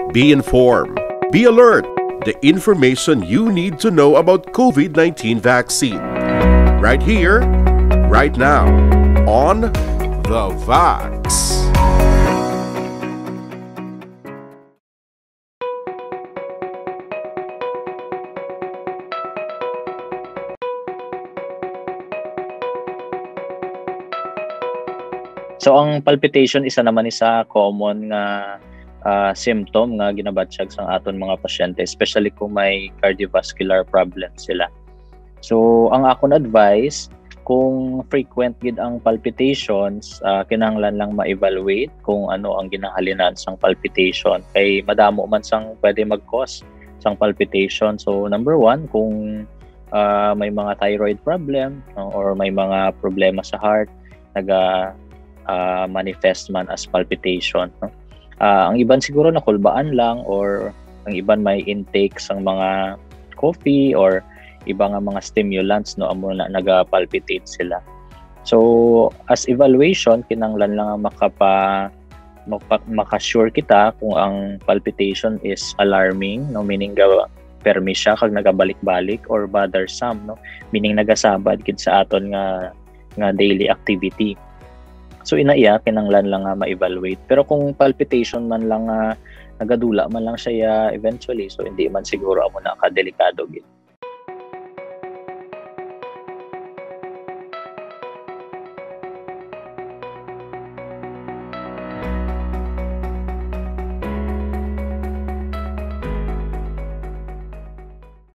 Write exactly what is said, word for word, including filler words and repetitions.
Be informed. Be alert. The information you need to know about COVID nineteen vaccine. Right here, right now, on The Vax. So ang palpitation isa naman ni sa common nga ah, symptom nga ginabatyag sang aton mga pasyente, especially kung may cardiovascular problem sila. So ang akon advice, kung frequent gid ang palpitations, ah, kinahanglan lang ma-evaluate kung ano ang ginahalinan sang palpitation. Kay madamo man sang pwede mag-cause sang palpitation. So number one, kung ah, may mga thyroid problem, no, or may mga problema sa heart, naga ah, manifest man as palpitation, no? Ah, ang iban siguro nakulbaan lang, or ang iban may intake sang mga coffee or iba nga mga stimulants, no, amo na naga-palpitate sila. So as evaluation, kinahanglan lang nga makapa maka-sure kita kung ang palpitation is alarming, no, meaning ga permi siya kag nagabalik-balik, or bothersome, no, meaning nagasabad gid sa aton nga nga daily activity. So ina iya, kinahanglan lang nga ma-evaluate. Pero kung palpitation man lang nga nagadula man lang siya eventually, so hindi man siguro amo na kadelikado gid.